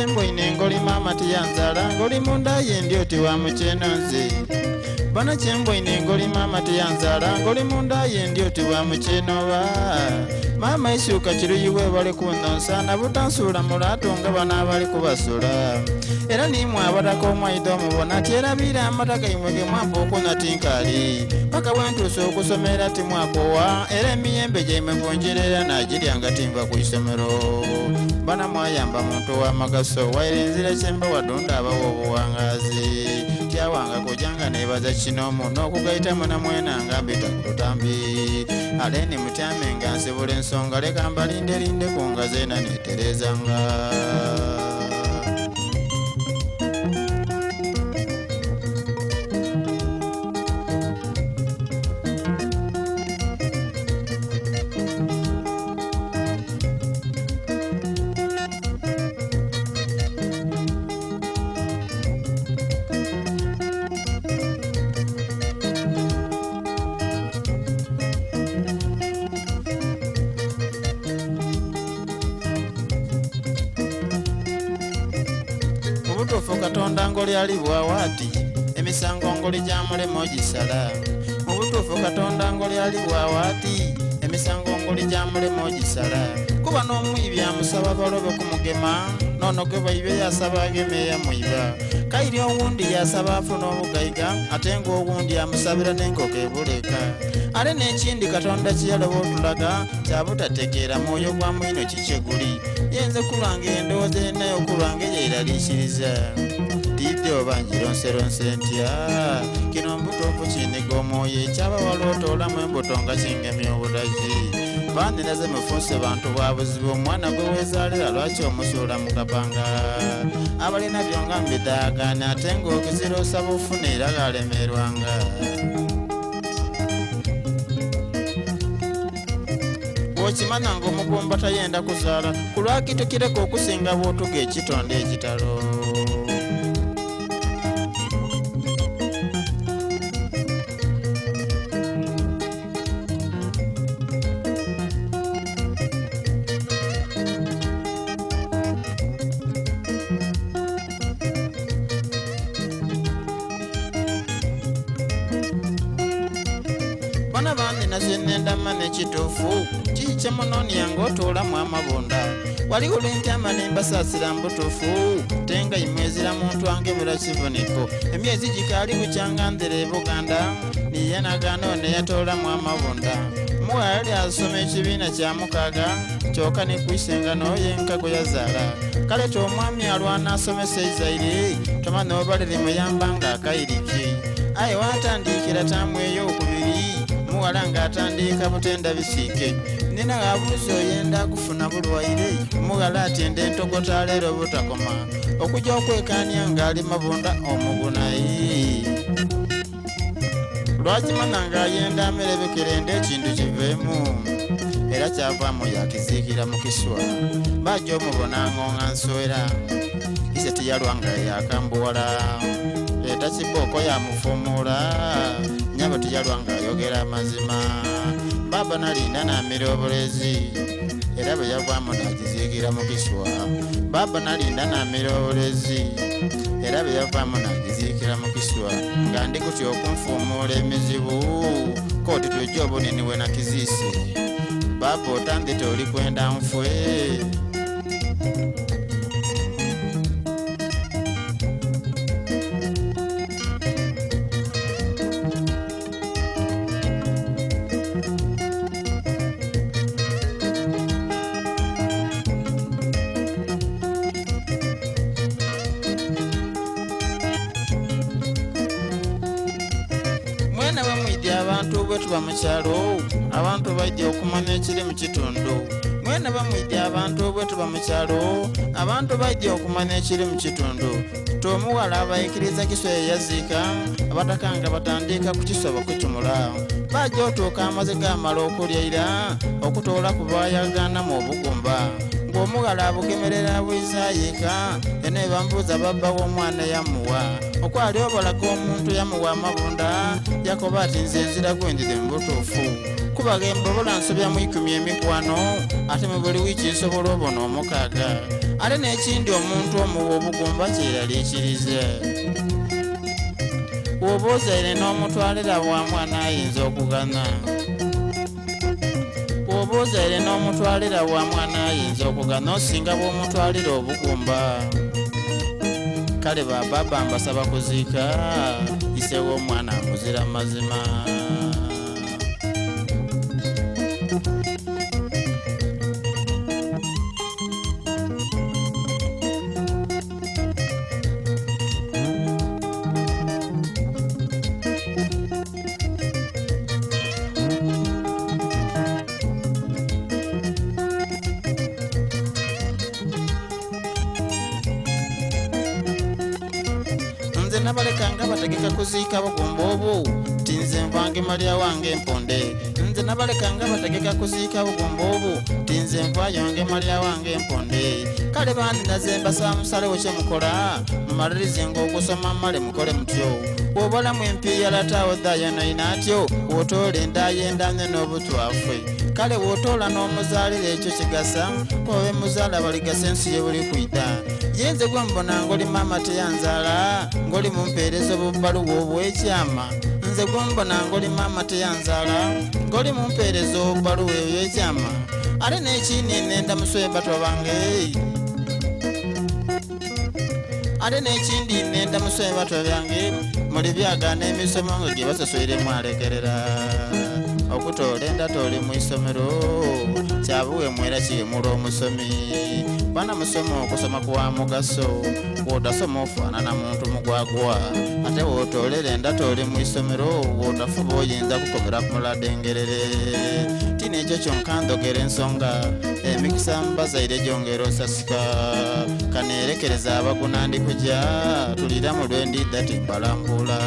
Kye mboine ngoli maama tiyanzaala ngoli munda ye ndi oti wa mukyeno nze. Bana kye mboine ngoli maama tiyanzaala ngoli munda ye ndi oti wa mukyeno ba. Maama isuuka kiruyi webale kunonsa na butansuula mulaato nga bano abali kubasula. Era nimwe abataka omwaidha omubona tyerabiire amata gaimwe ge mwampa okunywa tinkaali. Paka bwentuuse okusoma era timwakoowa era emiyembe gyaimwe kunjira era naagirya nga tinva ku isomero. Bana mwayamba muntu wa magaso waire nzira kyemba wadunda abawa obuwangaazi. Tyawanga kuja nga nebaza kinoomu n'okugaita mwena mwena nga mbita ku lutambi. Aleni mutyame nga nsibula ensonga leka mbalindelindeku nga zeena netereezanga. Mu butuufu Katonda ngoli ali bw'awa ati, emisango ngoli gyamulema ogisala. Mu butuufu Katonda ngoli ali bw'awa ati, emisango ngoli gyamulema ogisala. Kuba n'omwibi amusaba balobe kumugema, n'ono gwe baibye yaasaba ageme eyamwiba. Kaire owundi yaasaba afune obugaiga, ate ng'owundi amusabira n'enkoko ebula eka. Ale n'ekindi Katonda kye yaloba otulaga, kya butategeera mwoyo gwa mwino kiki kye guli. Ye nze ku lwange endowooza enayo ku lwange yeeraliikiriza. Tiidhi oba ngironseronse ntya. Kino mbutuufu kinhiga omwoyo eky'abawala otoolamu embuto nga kingemya obudaki. Banhinaze mufunse bantu ba buzibu, omwana gwe weezaalira lwaki omusuula mu kapanga? Abalina byo nga mubidhaagaana ate ng'okizira osaba ofune era ghalemeerwanga. Bw'okimanya ng'omugumba tayenda kuzaala, ku lwaki tokireka okusinga bw'otuga ekitonde ekitalo? Bana banhinaze nenda mane ekituufu kiki kye munoonia ng'otoolamu amabunda? Ghaligho lwe ntyama ni mbasaasira mbutuufu te nga imwe ezira muntu angemera kivuniko. Emyezi gikaali bukya nga ndhira e Buganda ni yenagaana ono eyatoolamu amabunda. Mughala yali asoma ekibiina kya mukaaga kyoka ni ku ise nga n'oyo yenka gwe yazaala. Kale te omwami alwana asomese eizaire, tomanha oba lirimuyamba ng'akairiki. Aye waatandiikira taamu ey'okubiri, mughala ng'atandiika butenda bisiike. Nnina gh'abuuza oyenda kufuna bulwaire? Mughala ati enda entogota leero obutakoma. Okuja okwekaania ng'ali mabunda omugunayi. Lwakimana ng'ayenda amere bikerende ekintu kiveemu. Era kyavaamu yaakiziikira mu kiswa. Baaja omubona ng'onga nswera. Ise tiyalwa nga yaakambuwala. Leeta kibooko yaamufuumuula. Nnyabo tiyalwa ng'ayogera amazima. Bbaabba nalinda naamira obulezi. Era bwe yavaamu naagiziikira mu kiswa. Bbaabba nalinda naamira obulezi. Era bwe yavaamu naagiziikira mu kiswa. Nga ndi kutya okunfuumuula emizibu, k'oti twija obunini bwe nakiziise. Bbaabba otandhita oli kwenda nfwe? Mwena bwe mwidhi abantu bwe tuba mu kyalo, abantu baidhi okumanya ekiri mu kitundu. Mwena bwe mwidhi abantu bwe tuba mu kyalo, abantu baidhi okumanya ekiri mu kitundu. To omughala abaikiriza Kiswa ye yaziika, abataka nga batandiika kukisoba kukimula. Baaja otuuka amaze gaamala okulya ira, okutoolaku baayagaanamu obugumba. Ng'omughala abugemerera abwizaayo eka, eno bambuuza bbaabba w'omwana eyamuwa. Okwali obalaga omuntu eyamuwa amabunda, yakoba ati nze nzira gwendidhi mu butuufu. Kuba ghe mbobola nsobya mu ikumi emikwano, ate mu buli wiiki nsobola obona omukaaga. Ate n'ekindi omuntu omugha obugumba kyeraliikiriza. Bw'oba ozaire n'omutwalira bwa mwana ayinza okugana. Bw'oba ozaire n'omutwalira wa mwana ayinza okugana osinga bw'omutwalira obugumba. Kale ba bbaabba mbasaba kuziika ise w'omwana muzira mazima. Nze nabaleka nga bategeka kuziika bugumba obwo ti nze nvange malya wange mponde. Nze nabaleka nga bategeka kuziika bugumba obwo ti nze nvayo nge malya wange mponde. Kale bandi naze mbasaba musalewo kyemukola mumalirize nga okusoma male mukole mutyo. Bw'obalamu empiiya latawo dhayonoine atyo wotoola enda yenda n'obutwafe. Kale wotoola n'omuzaalira ekyo kigasa kuba bemuzaala baligasa ensi ye buli kwidha. Ye nze gwe mbona ng'oli maama teyanzaala ng'oli mumpeereza obubbaluwa obw'ekyama. Nze gwe mbona ng'oli maama teyanzaala ng'oli mumpeereza obubbaluwa ebyekyama. Ate n'ekindi nenda muswe batwa bange. Ate n'ekindi nenda muswe batwa byange muli byagaana emisomo nga gye basaswire mwalekerera. Okutoola enda tooli mu isomero kyabuwemu era kighemula omusomi. Bana musoma okusoma kwa mugaso bw'otasoma ofaanana muntu mugwagwa. Ate bw'otoolera enda tooli mu isomero bw'otafuba oyinza kukomera ku muladengerere. Ti n'ekyo kyonka ndhogera ensonga emikisa mu bazaire gyongera osasika. Kaneerekereza abaguna ndi kuja tuliramu lwe ndidha timbalambula.